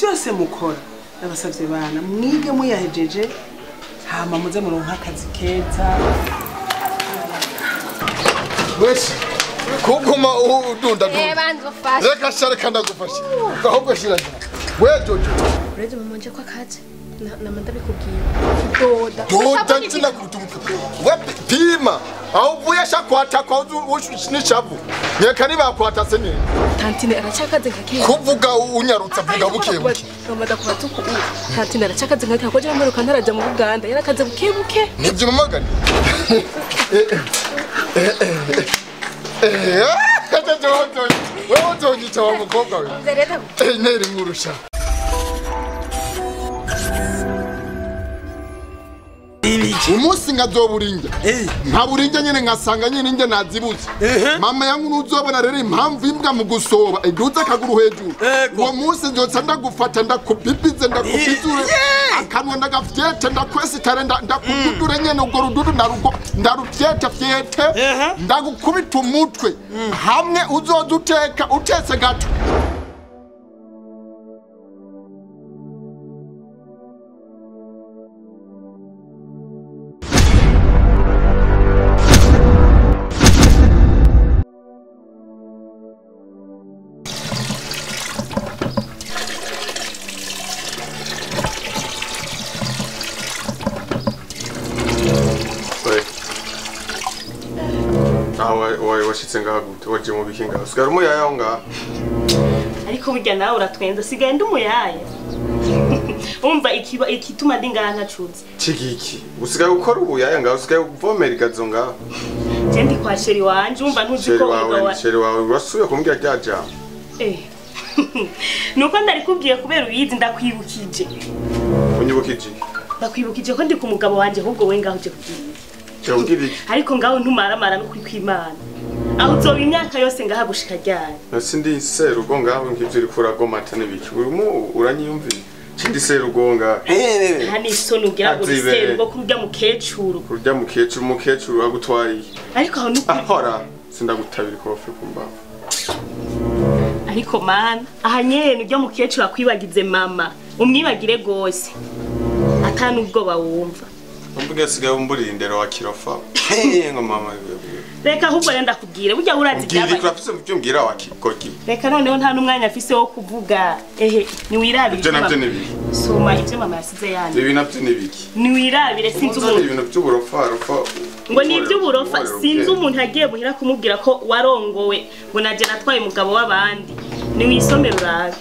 byose mukora ndabasavye bana mwige muyahejeje hama muze muronka akazi keza. Wese kuguma udunda dunda. Banza ufashe. Reka share kandi agufashe. Ahubwo shira. We Jojo. Ureze mama nje kwa kaze. Na manda bikubwiye. Doda. Doda ntina kutumka. We pima. Aho uvuye shakwata kwa nishavu. Nyeka niba kwatase nini? Tantine aracakaze nka kera. Kuvuga unyarutsa vuga buke buke. Mama ndakubatse uku. Tantine aracakaze nka kera ko je mperuka ntaraja mu Buganda. Yarakaze buke buke. Nibyo mamagani. Wewe utonyica wa mukobwa we. Ntera inkurusha. Umunsi nkazoburinja nkaburinja nyene nkasanga nyene inje nazibuze. Mama yangu nuzobona rero impamvu imbwa mu gusoba iduza akaguru hejuru. Uwo munsi nzotsa ndagufata ndakubibize ndakubizure akanwa ndagafyete ndakwesitare ndakududure nyene ubwo rududu ndarugo ndarufyete fyete ndagukubita umutwe hamwe uzoza uteka utese gato. Washitse ngaha gute waje mu bikinga usigara umuyaya aho ngaha. Ariko burya nawe uratwenza sigaye ndi umuyaya. Umva ikiba ikituma ndi ngaha ntacuze Kigiki usigaye ukora ubuyaya ngaha usigaye uvomera igazo ngaha. Je ndi kwa chéri wanje umva ntuzi ko wawe chéri wawe wasuye kumbwira rya jambo. Nuko ndarikubwiye kubera uyizi ndakwibukije. Unyibukije? Ndakwibukije ko ndi ku mugabo wanje ahubwo we ngaho uje kugira. Ariko ngaho ntumaramara no kwimana. Aho uzoba imyaka yose ngaha gushika ryari? Nasi ndi serugo ngaho ngivyo uri kuragomata n'ibiki. Urimo uranyiyumvira. Ndi serugo ngaho. Hani isoni ugira ngo serugo kurya mukecuru. Kurya mukecuru mukecuru agutwariye. Ariko aho nuko ahora sindagutabira ikofe kumbaho. Ariko mana aha nyene urya mukecuru akwibagize mama. Umwibagire gose. Atanu ubwoba wumva. Umbuga sigaye umburindero wa kirofa. Ngo mama Reka ahubwo rero ndakubwire burya urazi byabaye. Ngira afise muvyo mbwira wa kikoki. Reka noneho nta numwanya afise wo kuvuga. Ehe niwirabire. Ibyo navyo nibiki? Soma ivyo mama yasize yandi. Ibi navyo nibiki? Niwirabire sinzi umuntu. Ibintu by'uburofa rofa. Ngo ni iby'uburofa sinzi umuntu agiye muhira kumubwira ko warongowe ngo naje natwaye umugabo w'abandi. Niwisomere urabe.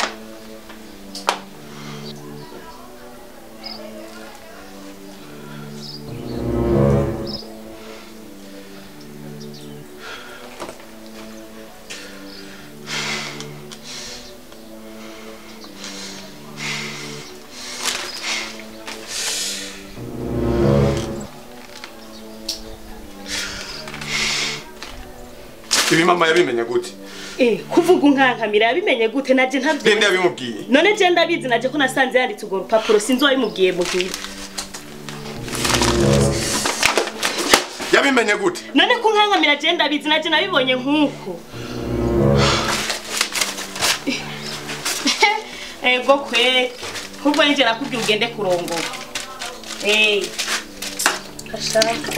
Ibi mama yabimenye gute? Kuvuga unkankamira yabimenye gute naje ntabyo. Nde yabimubwiye? None je ndabizi naje ko nasanze yanditse urwo rupapuro sinzi wabimubwiye muhira. Yabimenye gute? None ko unkankamira je ndabizi naje nabibonye nkuko. Ego kwe kubwo nje nakubwiye ugende kurongora. Ashaka.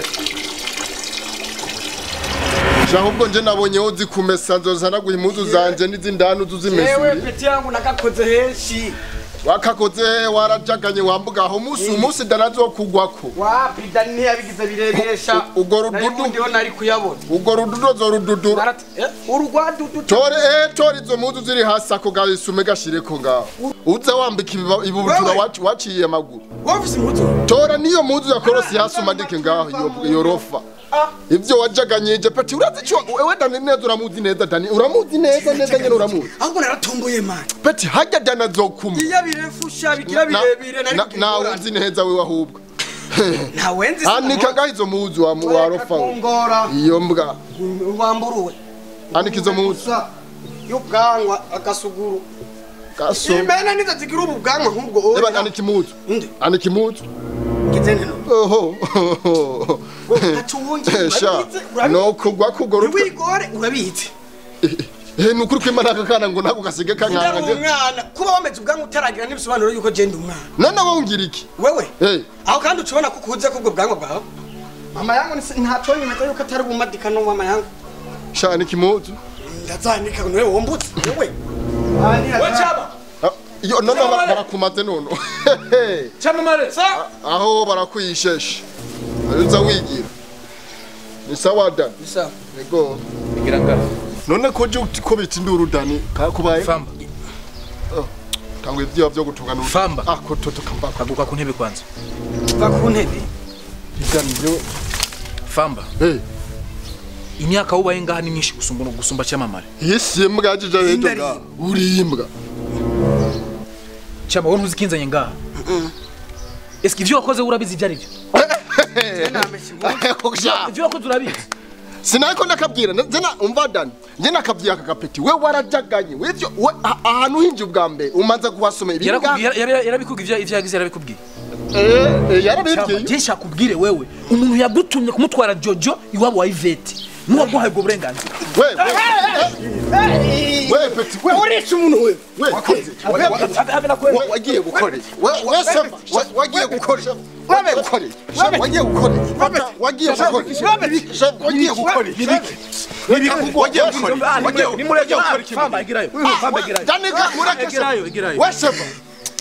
Ahubwo nje nabonye uzi kumesa nzozana guha impuzu zanje n'izindanu zuzimesuri. Yewe peti yangu nakakoze henshi. Wakakoze warajaganye wambuga aho musi umunsi danazokugwako. Wapi dani yabigize bireresha. Ugo rududu ndiho nari kuyabona. Ugo rududu zo rududura. Urugwa dudu. Tore tore izo mpuzu ziri hasi ako gabisume gashireko ngaho. Uza wambika ibubutura waciye amaguru. Wafise impuzu. Tora niyo mpuzu ya korosi hasi umadike ngaho iyo rofa. Ivyo wajaganyije peti urazi cyo wewe Dani neza uramuzi neza Dani uramuzi neza neza nyene uramuzi. Ahubwo naratomboye man. Peti hajya Dani azokuma. Iya birefusha bigira birebire nari na uzi neza wewe ahubwo. Na wenzi. Anika ngaho izo muzu wa rofa. Iyo mbwa. Wamburuwe. Anika izo muzu. Y'ubwanwa agasuguru. Gaso. Imena nizo zigira ubwanwa nk'ubwo. Eba anika imuzu. Anika imuzu. Oho. No kugwa kugorutwa. Wigore urabitse. Nukuri kwimana aka kana ngo nako gasige kankanga je. Umwana kuba wameze ubwanwa utaragira n'ibisobanuro yuko je ndi umwana. None wowe ungira iki? Wewe? Aho kandi ucubona ko kuze kubwo bwanwa bwawe. Mama yangu ntaco nyemeza yuko atari bumadika no mama yangu. Shana ikimuzu. Ndazanika niwe wombutse wewe. Wachaba. Yo none barakumaze nono. Chamamare. Aho barakuyisheshe. Aruza wigira. Ni sawa Dan. Ni sawa. Yego. Igira ngara. None ko je ukubita induru Dani kakubaye. Famba. Tangwe ivyo byo gutunga n'uru. Famba. Ako toto kamba. Kaguka ku ntebe kwanza. Va ku ntebe. Dani yo. Famba. Imyaka ubaye ngaha ni myinshi gusumba no gusumba cyamamare. Yisi imbwa jije ejo nga. Uri imbwa. Chama wowe ntuzikinzanye ngaha. Eske ivyo wakoze urabizi ibyo ari byo? Ivyo wakoze urabizi? Sinako ndakabwira nzena umva Dani nje nakabwira akagapeti we warajaganye wivyo ahantu hinje ubwa mbere umanza kuhasoma ibinga yarabikubwiye ivyo yagize yarabikubwiye. Yarabibwiye. Je shakubwire wewe umuntu yagutumye kumutwara Jojo iwabo wa Ivete nuwo guhaye ubwo burenganzira. We peti we urica umuntu we wakoze wagiye gukora we sema wagiye gukora wagiye gukora wagiye gukora wagiye gukora wagiye gukora famba igirayo famba igirayo Danika mureke igirayo we sema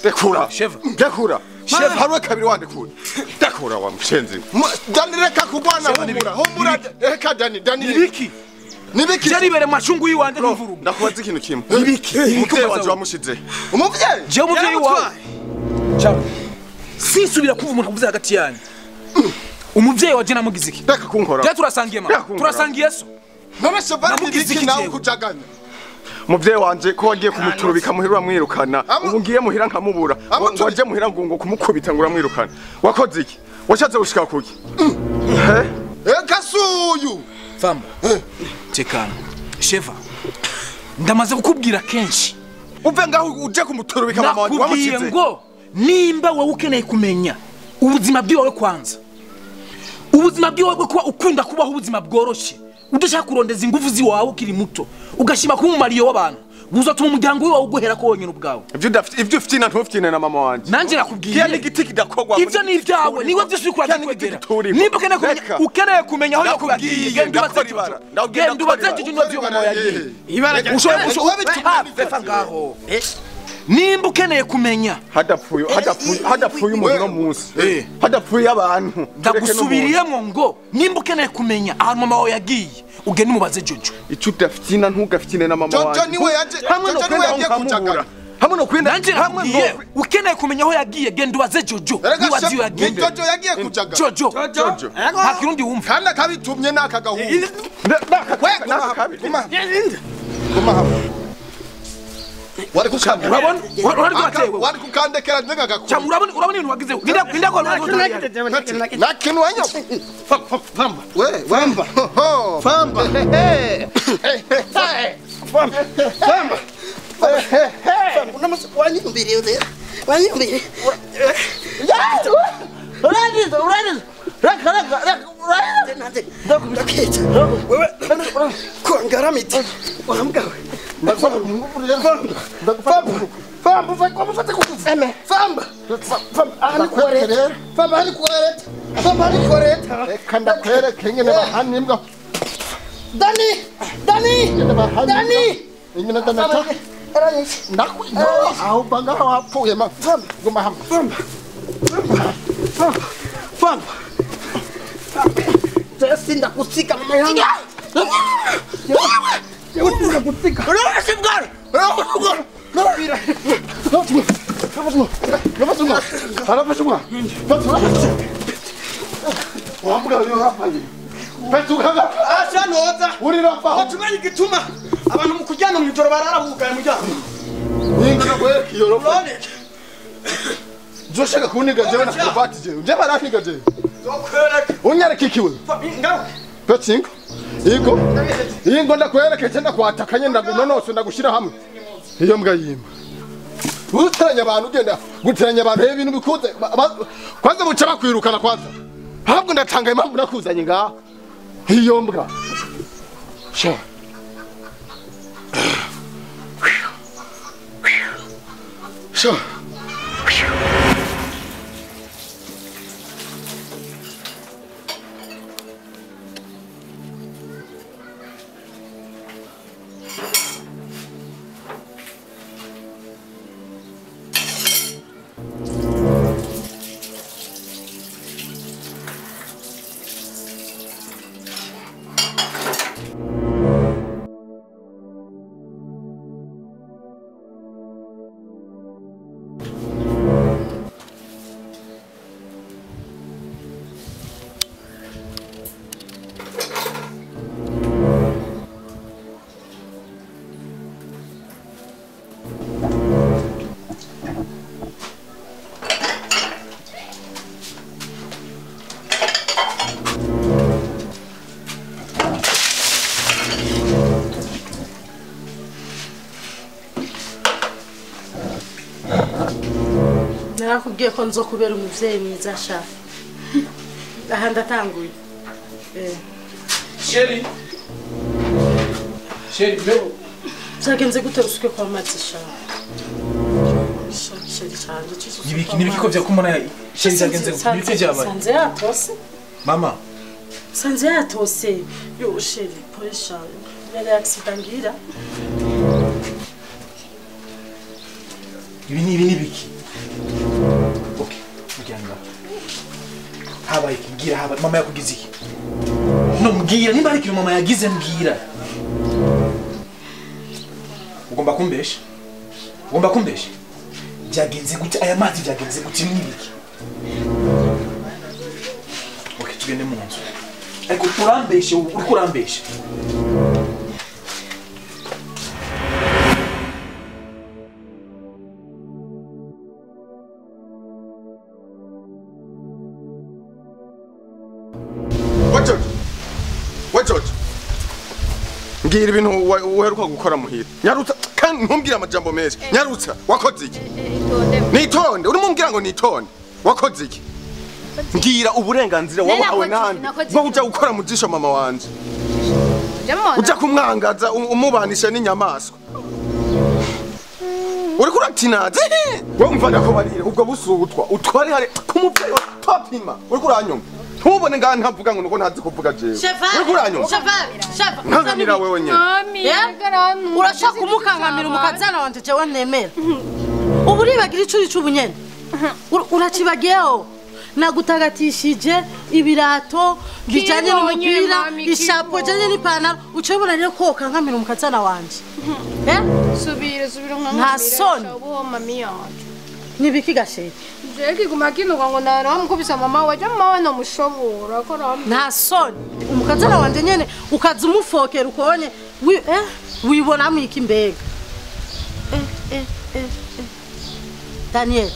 dekura sheva dekura sheva harwe kabiri wandekura dekura wa mshenzi Dani reka kubwana humura humura reka Dani Dani nibiki nibiki jaribere mashungu yiwanje n'imvurugo ndakubaza ikintu kimwe nibiki umuvyeyi wanje wamushize umuvyeyi je umuvyeyi wawe ciao sisubira kuva umuntu avuze hagati yanyu umuvyeyi waje namugize iki reka kunkora je turasangiye mama turasangiye so none se bari nibiki nawe kujaganya muvyeyi wanje ko wagiye kumuturubika muhira uramwirukana ubu ngiye muhira nkamubura waje muhira ngo kumukubita ngo uramwirukana wakoze iki washatse gushika kuki kasuyu famba tekana sheva ndamaze kukubwira kenshi uve ngaho uje kumuturubika mama wanje wamushize ngo nimba wowe ukeneye kumenya ubuzima bwiwawe kwanza ubuzima bwiwawe bwo kuba ukunda kubaho ubuzima bworoshe udashaka kurondeza ingufu ziwawe ukiri muto ugashima kuba umumariyo w'abantu buzatuma umuryango wawe uguhera ko wonyine ubwawe ivyo ufite ntufite na mama wanje nanje nakubwiye kiya n'igiti kidakogwa ivyo ni ivyawe niwe vyose uri kurakwegera nimba ukeneye kumenya aho yakubwiye genda ubaze Jojo niba mama yagiye ushobora ngaho nimba ukeneye kumenya hadapfuye umuntu no munsi hadapfuye abantu ndagusubiriyemo ngo nimba ukeneye kumenya ahantu mama wawe yagiye ugende umubaze Jojo icyo udafite ntugafite na mama wanjye Jojo niwe yaje Jojo niwe yagiye kujaganya hamwe no kwenda hamwe no ukeneye kumenya aho yagiye genda ubaze Jojo niwe azi yagiye Jojo yagiye kujaga Jojo nta kirundi wumva kandi akabitumye naka gahungu naka wari kukanda urabona wari kwatewe wari kukandekera ndenga gakuru cyangwa urabona urabona ibintu wagize nginda ko nakintu wanyo famba we famba famba famba famba unamusi wanyumbiriye wanyumbiriye uragize uragize reka reka reka ndakwica wewe kongaramite wambwawe famba famba famba famba reka ndakwereke ingene bahana imbwa Dani Dani Dani ingene danata ndakwica aho banga wapfuye ma guma hamwe famba famba famba Sinda kusika mama yangu. Sinda kusika. Abantu mu kuryama mu ijoro bararabugaye muryango. Joshaka kuniga jewe na karuvati jewe. Nje baraniga jewe. Unyareka ikiwe. Petsingo. Yego. Yingo ndakwereke ndakwataka nyenda ndagunonose ndagushira hamwe. Iyo mbwa yimba. Guteranya abantu ugenda guteranya abantu ibintu bikuze kwanza buca bakwirukana kwanza. Ntabwo ndatanga impamvu nakuzanye ngaha. Iyo mbwa. Sha. Sha. Narakubwiye ko nzokubera umuvyeyi mwiza sha. Aha ndatanguye. Sheri. Sheri bebo. Byagenze gute usuke kwa mazi sha? Sheri cyane Nibiki nibiki ko vyakumona Sheri byagenze gute nibiki vyabaye? Sanze yatose. Mama. Sanze yatose. Yo Sheri pole sha. Yari accident ngira. Ibi ni ibi nibiki? Okay, muganga. Habaye kigira haba mama yakugize iki? No mbwira nimba ari ikintu mama yagize mbwira. Ugomba kumbesha? Ugomba kumbesha? Byagenze gute aya mazi byagenze gute nibiki? Okay, tugende mu nzu. Ariko urambeshe uriko urambesha. Mbwira ibintu uheruka gukora muhira. Nyarutsa kandi ntumbwire amajambo menshi. Nyarutsa wakoze iki? Nitonde, urimo umbwira ngo nitonde. Wakoze iki? Mbwira uburenganzira wabahawe nande bwo uja gukora mu jisho mama wanje. Uja kumwangaza umubanisha n'inyamaswa. Uriko uratinaze? Wewe umva ndakubarira ubwo busutwa utware hare kumuvyeyi topima. Uriko uranyumva? Ntubone ngaha ntavuga ngo nuko ntazi kuvuga jewe. Uriko uranyumva? Cheval, nkangamira wewe nyene. Urashaka kumukangamira umukazana wanje jewe nemera. Ubu uribagira icuri c'ubunyene. Uracibagiyeho. Nagutagatishije ibirato bijanye n'umupira, ishapo bijanye n'ipantaro, ucebona rero ko kankamira umukazana wanje. Subira subira nkankamira. Ubu mami yanje. Nibiki gasheri? Je kiguma kinuka ngo naramukubisa mama waje mama we no mushobora ko ram. Nta soni. Umukazana wanje nyene ukaza umufokera ukobonye wibona mwiki mbega. Daniel.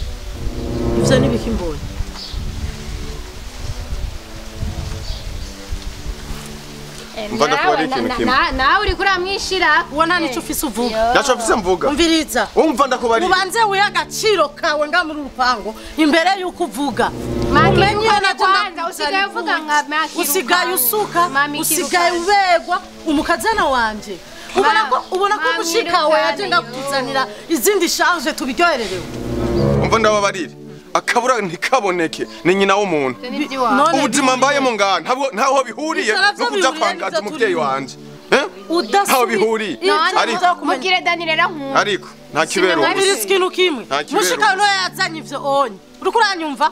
Ivyo nibiki mbonye? Nawe uri kuramwishira ubona nico ufise uvuga. Naco ufise mvuga. Umviriza. Umva ndakubarira. Ubanze wiha agaciro kawe nga muri urupango imbere yuko uvuga. Umenye na usigaye uvuga nka makiruka. Usigaye usuka, usigaye ubegwa umukazana wanje. Ubona ko mushika we yaje ngakuzanira izindi charge tubiryohererewe. Umva ndababarira. Akabura ntikaboneke ni nyina w'umuntu. Ubuzima mbayemo ngana ntaho bihuriye no kuja kwangaza umuvyeyi wanje. Ntaho bihuriye. Ariko mugire Daniel nkunda. Ariko nta kibero. Ikintu kimwe. Mushika no yazanye ivyo onye. Uriko uranyumva?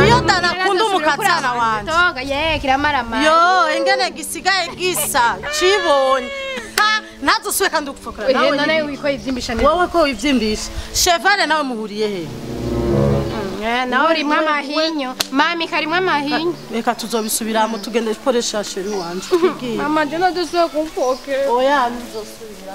Iyo danakunda umukazana wanje. Toga ye kiramarama. Yo ingene gisigaye gisa cibonye. Nazo kandi ugupfukura nawe. None wiko ivyimbisha neza. Wowe ko ivyimbisha. Chevale nawe muhuriye he? Nawe urimwe amahinyu. Mami karimwe amahinyu. Reka tuzobisubiramo tugende poresha sheri wanje. Mama je nadusuye kumfoke. Oya nzosubira.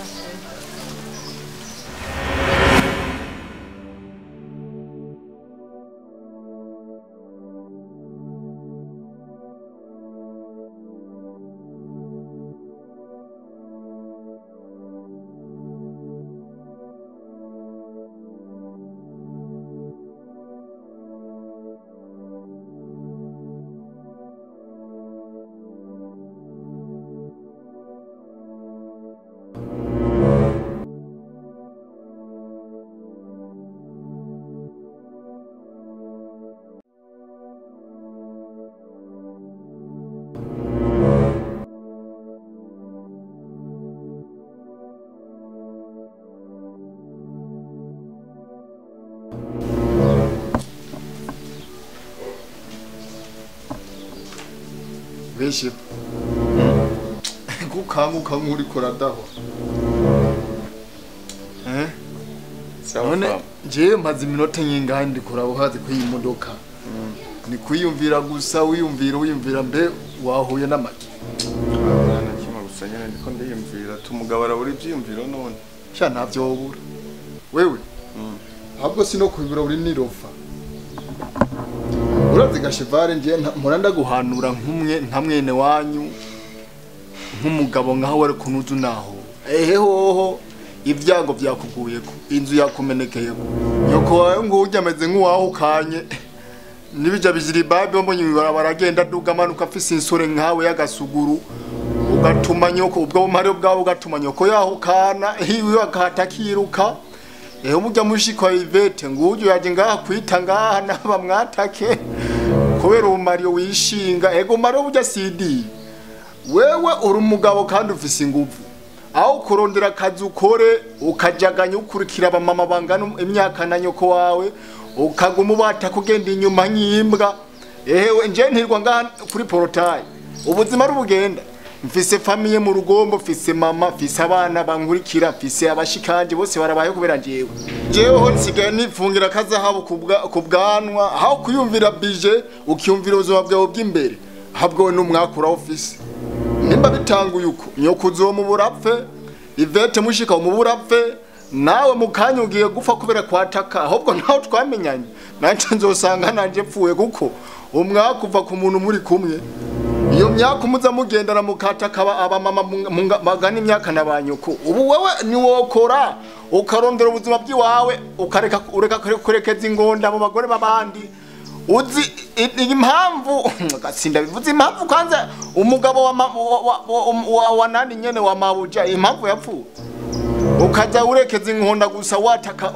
Mbese gukanguka nk'uriko uradahwa. None jewe maze iminota nyingahe ndikora uhaze kuri iyi modoka. Ni kwiyumvira gusa wiyumvira mbe wahuye n'amaki. Nakimwe gusa nyene ndiko ndiyumvira tumugabo arabura ivyiyumviro none. Sha ntavyo wobura. Wewe ahubwo sino kubibura uri nirofa. Urazi gashevare nje mpora ndaguhanura nkumwe nka mwene wanyu nk'umugabo nkaho wari kunuzu naho. Ehe hoho ibyago byakuguyeko inzu yakumenekeyeko nyoko wawe ngujya ameze nk'uwahukanye nibijya biziri babe mbonye baragenda duga manuka afise insore nkawe y'agasuguru ugatuma nyoko ubwo bumare bwawe ugatuma nyoko yahukana hiwe akatakiruka ehe mujya mushiko Ivete ngujyo yaje ngaha kwita ngaha naba mwatake kubera umario wishinga ego Mario bujya CD wewe uri umugabo kandi ufise inguvu aho kurondera akazi ukore ukajaganya ukurikira abamama bangana imyaka na nyoko wawe ukaguma ubata kugenda inyuma nk'imbwa. Ehewe nje ntirwa ngaha kuri porotayi ubuzima rubugenda mfise famille mu rugombo mfise mama mfise abana bankurikira mfise abashikanje bose barabaye kubera njewe. Jewe nsigaye nifungira akazahabu ku bwanwa aho kuyumvira bije ukiyumvira ubuzima bwawe bw'imbere habwo n'umwakura office nimba bitanguye uko nyoko uzomubura apfe Ivete mushika umubura apfe nawe mukanya ugiye gupfa kubera kwataka ahubwo naho twamenyanye nanje nzosanga nanje pfuye kuko umwaka uva ku muntu muri kumwe iyo myaka umuza mugendana mukataka aba mama bagana imyaka nabanyoko ubu wewe ni wokora ukarondera ubuzima bw'iwawe ukareka ureka kurekeza ingonda mu bagore babandi uzi impamvu gatsinda bivuze impamvu kwanza umugabo wa nani nyene wa mabuja impamvu yapfuye ukaza urekeza inkonda gusa wataka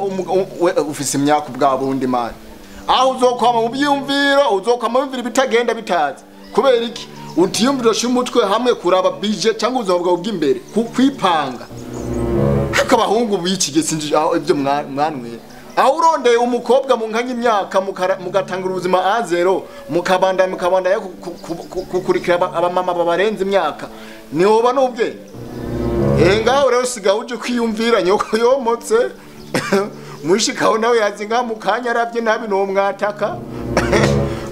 ufise imyaka ubwa bundi mari aho uzokwama mu byumviro uzokwama mu bitagenda bitazi kubera iki utiyumviro shumutwe hamwe kuraba bije cyangwa ubuzima bwawe bw'imbere kukwipanga haka abahungu b'iki sinzi ibyo mwanwe aho urondeye umukobwa mu nkanya imyaka mugatanga ubuzima A0 mukabanda kukurikira abamama babarenze imyaka ni woba n'ubwe ngaho rero siga uje kwiyumvira nyoko yomotse mushikaho nawe yazinga mukanya aravye nabi no mwataka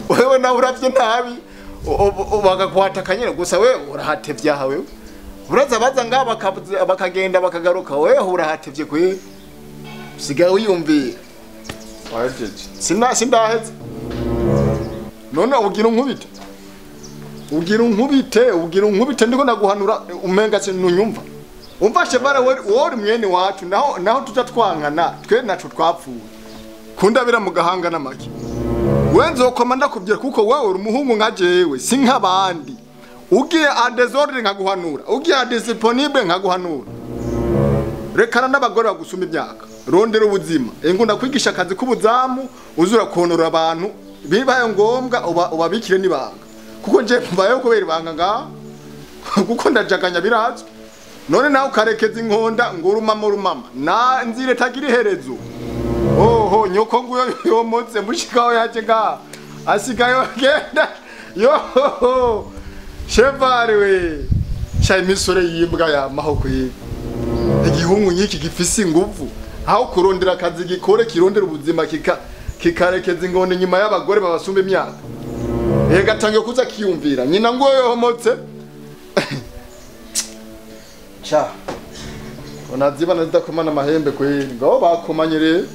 wewe nawe uravye nabi bakakwataka nyene gusa wewe urahatevye aha wewe uraza baza ngaho bakagenda bakagaruka wewe urahatevye kwe siga wiyumvira wajeje sindaheze none ugira unkubite ugira unkubite ndiko naguhanura umenga sinunyumva umfashe bara wori mwene wacu naho tutatwankana twe naco twapfuye kundabira mu gahanga namaki wenzo komanda kubyira kuko wewe uri umuhungu nka jewe si nk'abandi ugiye a desordre nkaguhanura ugiye a disponible nkaguhanura rekana n'abagore bagusuma imyaka rondera ubuzima ingunda kwigisha akazi k'ubuzamu uzura konora abantu bibaye ngombwa ubabikire nibanga kuko nje mbaye kubera ibanga nga kuko ndajaganya birazwi none nawe ukarekeza inkonda ngo urumama na nzire tagira iherezo oho nyoko nguyo yomotse mushikaho yaje nga asigayo genda yo shevare we sha imisore yimbwa ya mahoko ye igihungu nyiki gifise inguvu aho kurondera akazi gikore kirondera ubuzima kikarekeza ingonda nyuma y'abagore babasumba imyaka ega kuza kiyumvira nyina ngo yohomotse cha onaziba nazidakomana amahembe kweli ngo bakomanye rero.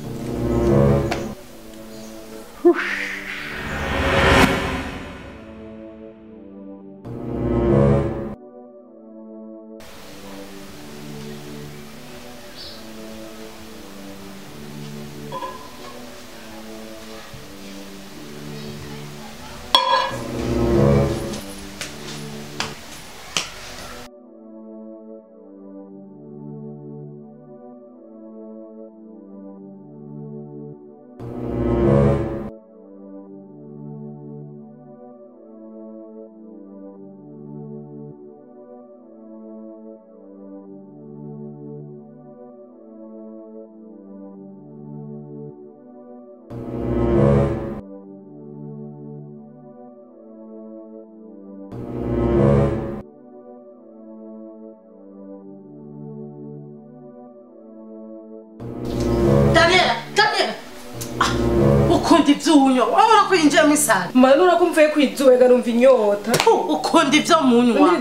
Ukunda ivyo unywa. Urabona ko yinjiye mu isari. Mama nura ko mvuye kwizuba garumva inyota. Ukunda ivyo munywa.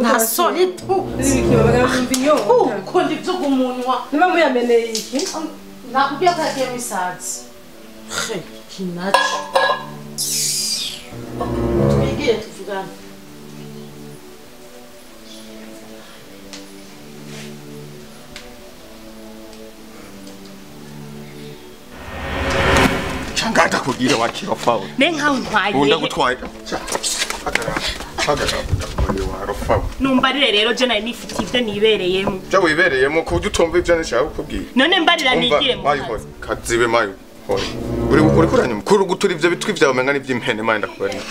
Nta soni tu. Numva inyota. Ukunda ivyo kumunywa. Niba muyameneye iki? Nakubwiye ko yagiye mu isazi. Kinacho. Twigire tuvugane. Changata kugira wakirofawe. Nenka untwaye. Unda gutwaye. Hagarara warofawe. Numbarire rero je nari nifite ivyo nibereyemo. Je wibereyemo ku buryo utumva ivyo nshaka kukubwira. None mbarira nigire mu. Mayo kazibe mayo. Uri kuranyuma kuri gutura ivyo bitwi vyawe menga n'ivy'impene mayo ndakubarira.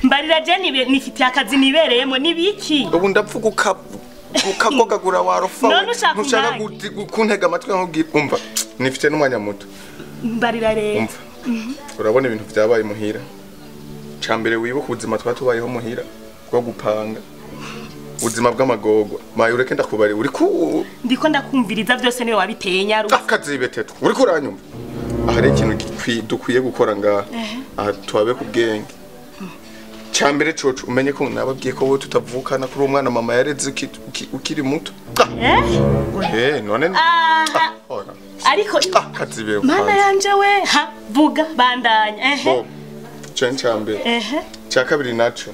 Mbarira je nifite akazi nibereyemo nibiki? Ubu ndapfuka ukagogagura warofawe. Ntushaka kuntega amatwi nkubwira umva nifite n'umwanya muto. Mbarira rero. Umva. Urabona ibintu vyabaye muhira. Cambere wibuka ubuzima twatubayeho muhira bwo gupanga. Ubuzima bw'amagogwa. Mayo ureke ndakubari uri ku ndiko ndakumviriza byose niwe wabiteye nyaru. Akazibete uri kuranyumva. Aha rero ikintu dukwiye gukora ngaha. Aha twabe ku bwenge. Cambere coco umenye ko nababwiye ko wowe tutavukana kuri umwana mama yareze ukiri muto. None ariko kazibe mana yanje we ha vuga bandanya Cambere cya kabiri naco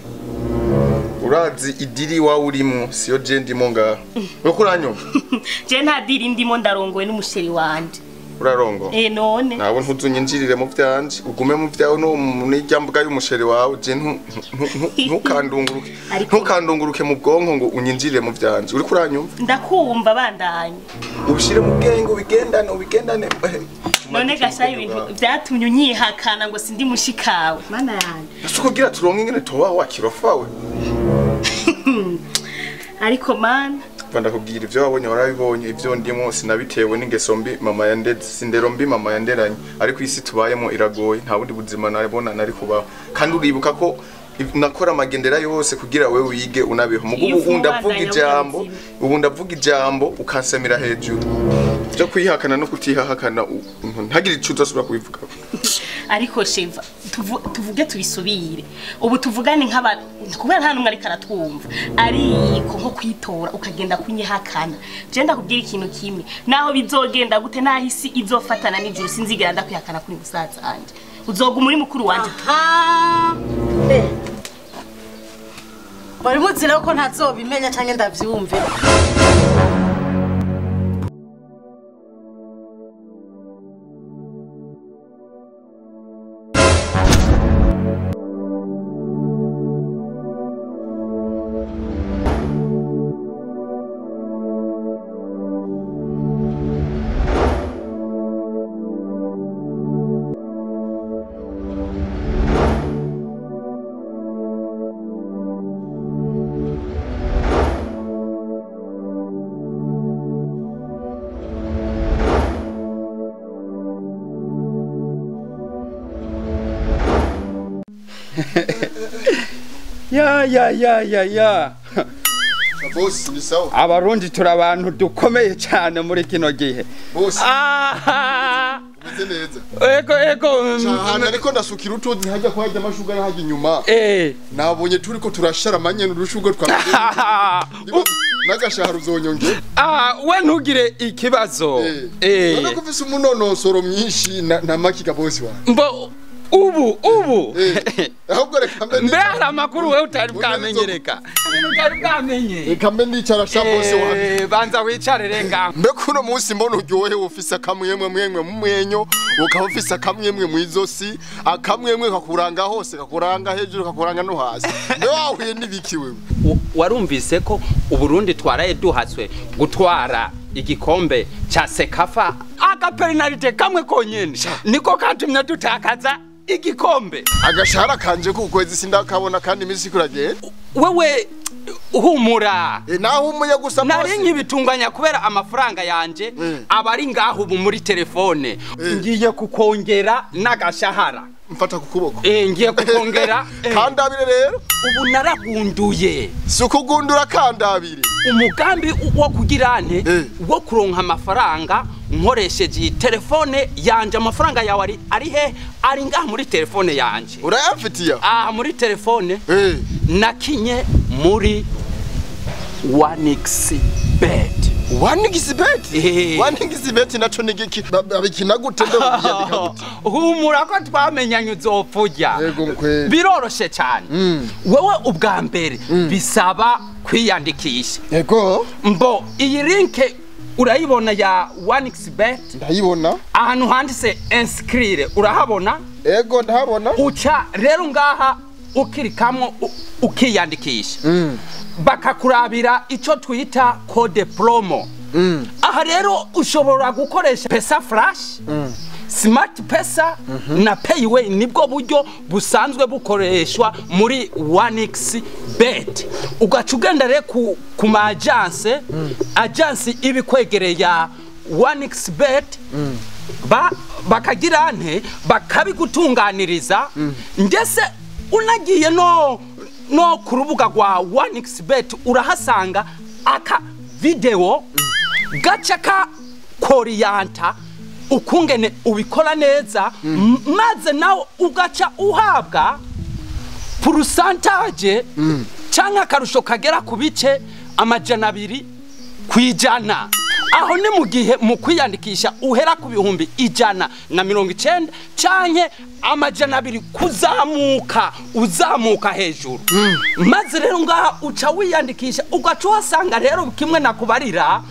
urazi idiri wawe urimo siyo je ndimo ngaha uriko uranyumva je nta diri ndimo ndarongowe n'umusheri wanje urarongo none nawe ntuzunyinjirire mu vyanje ugume mu vyawe no n'ijyambuga y'umusheri wawe je ntukandunguruke ntukandunguruke mu bwonko ngo unyinjirire mu vyanje uriko uranyumva ndakumva bandanya ubishire mu bwenge ubigendane ubigendane none gasha ibintu vyatumye unyihakana ngo sindi mushikawe mana yanje asuko gira turonke ingene toba wakirofawe ariko mana ndakubwira ivyo wabonye warabibonye ivyo ndimo sinabitewe n'ingeso mbi mama yandeze sindero mbi mama yanderanye ariko isi tubayemo iragoye nta bundi buzima narabona nari kubaho kandi uribuka ko nakora amagendera yose kugira wewe wige unabeho mugubu ubu ndavuga ijambo ukansemera hejuru byo kwihakana no kutihahakana ntagire ico uzasubira kubivuga ariko sheva tuvuge tubisubire ubu tuvugane nk'abantu kubera nta numwe ariko aratwumva ariko nko kwitora ukagenda kunyihakana je ndakubwira ikintu kimwe naho bizogenda gute naho isi izofatana n'ijuru sinzigera ndakwihakana kuri musaza wanje uzoguma uri mukuru wanje bari muzira ko ntazobimenya canke ndavyumve Ya. Boss ni sawa. Abarundi turabantu dukomeye cyane muri kino gihe. Boss. Umeze neza. Ego. Cyane ariko ndasukira utuzi hajya kwa hajya amashuga hajya inyuma. Nabonye turiko turashara manye n'urushugo twa. Nagashahara uzonyonge. We ntugire ikibazo. None ko ufise umunonosoro mwinshi na makiga boss wa. Mbo ubu ahubwo reka mbe mbe hari amakuru wewe utari bwamenyereka utari bwamenye reka mbe ndicara sha boss wanje banza wicare renga mbe kuno munsi mbona uryohe ufise akamwemwe mwemwe mu mwenyo ukaba ufise akamwemwe mu izosi akamwemwe kakuranga hose kakuranga hejuru kakuranga no hasi mbe wahuye n'ibiki wewe warumvise ko Uburundi twaraye duhatswe gutwara igikombe cha Sekafa akapenalite kamwe konyene niko katumye dutakaza igikombe agashahara kanje ku kwezi sindakabona kandi iminsi kuragenda wewe humura naho umuye gusa nari nkibitunganya kubera amafaranga yanje abari ngaho ubu muri telefone ngiye kukongera n'agashahara mfata ku kuboko ngiye kukongera kandabire rero ubu naragunduye si ukugundura kandabire umugambi wo kugira nte wo kuronka amafaranga Nkoresheje iyi telefone yanje. Amafaranga yawe ari he? Ari ngaha muri telefone yanje. Urayamfitiye? Ah, muri telefone. Nakinye muri 1xBet. 1xBet? 1xBet naco ni giki? Babikina gute ndo biyandika gute? Humura ko twamenyanye uzopfurya. Yego mkwe. Biroroshe cyane. Wewe ubwa mbere bisaba kwiyandikisha. Yego. Mbo iyi link urayibona ya 1xBet? Ndayibona. Ahantu handitse inscrire urahabona? Yego ndahabona. Uca rero ngaha ukirikamwo ukiyandikisha. Bakakurabira ico twita code promo. Aha rero ushobora gukoresha Pesa Flash, Smart Pesa na Payway, nibwo buryo busanzwe bukoreshwa muri 1xBet. Ugaca ugenda rero ku ma agence, agence ibikwegereye ya 1xBet, bakagira nte bakabigutunganiriza. Ndetse unagiye no ku rubuga rwa 1xBet urahasanga aka video gaca ka koriyanta ukungene ubikora neza, maze nawe ugaca uhabwa pourcentage canke akarusho kagera ku bice 200%. Aho ni mu gihe mu kwiyandikisha uhera ku 190,000 canke 200 kuzamuka uzamuka hejuru. Maze rero ngaha uca wiyandikisha ugaca uhasanga rero kimwe nakubarira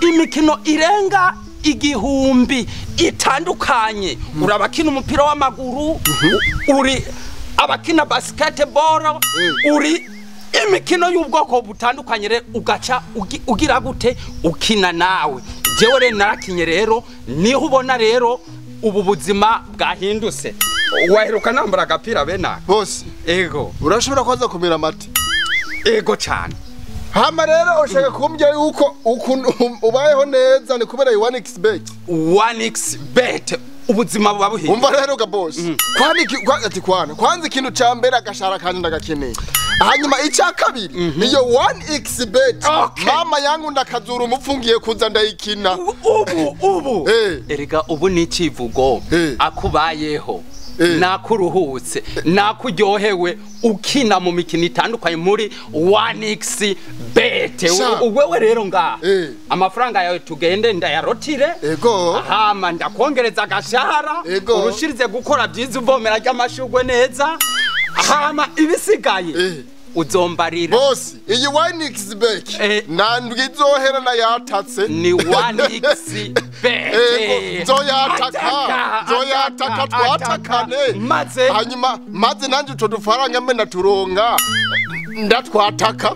imikino irenga 1000 itandukanye. Uri abakina umupira w'amaguru, uri abakina basketball, uri imikino y'ubwoko butandukanye. Rero ugaca ugira gute ukina nawe. Jewe rero narakinye rero niho ubona rero ubu buzima bwahindutse. Waheruka nambara agapira bena bose. Ego urashobora kwaza kumira amata? Ego cyane. Hama rero ushaka kumbya yuko ubayeho neza ni kubera 1xBet. 1xBet ubuzima buba buhinduka. Umva rero ga boss, ati kwana kwanza ikintu ca mbere agashara kandi ndagakeneye. Hanyuma icya kabiri niyo 1xBet. Mama yangu ndakazura umupfungiye kuza ndayikina. Ubu erega ubu ni ikivugo akubayeho nakuruhutse nakuryohewe ukina mu mikino itandukanye muri 1xBet. Wewe rero ngaha amafaranga yawe tugende ndayarotire. Ego. Hama ndakongereza agashahara urushirize gukora byiza uvomera ry'amashugwe neza. Hama ibisigaye uzombarira. Boss, iyi 1xBet nandwi izohera na yatatse. Ni 1xBet. Zoyataka twatakane. Maze hanyuma maze nanje utwo dufaranga mbe ndaturonga ndatwataka.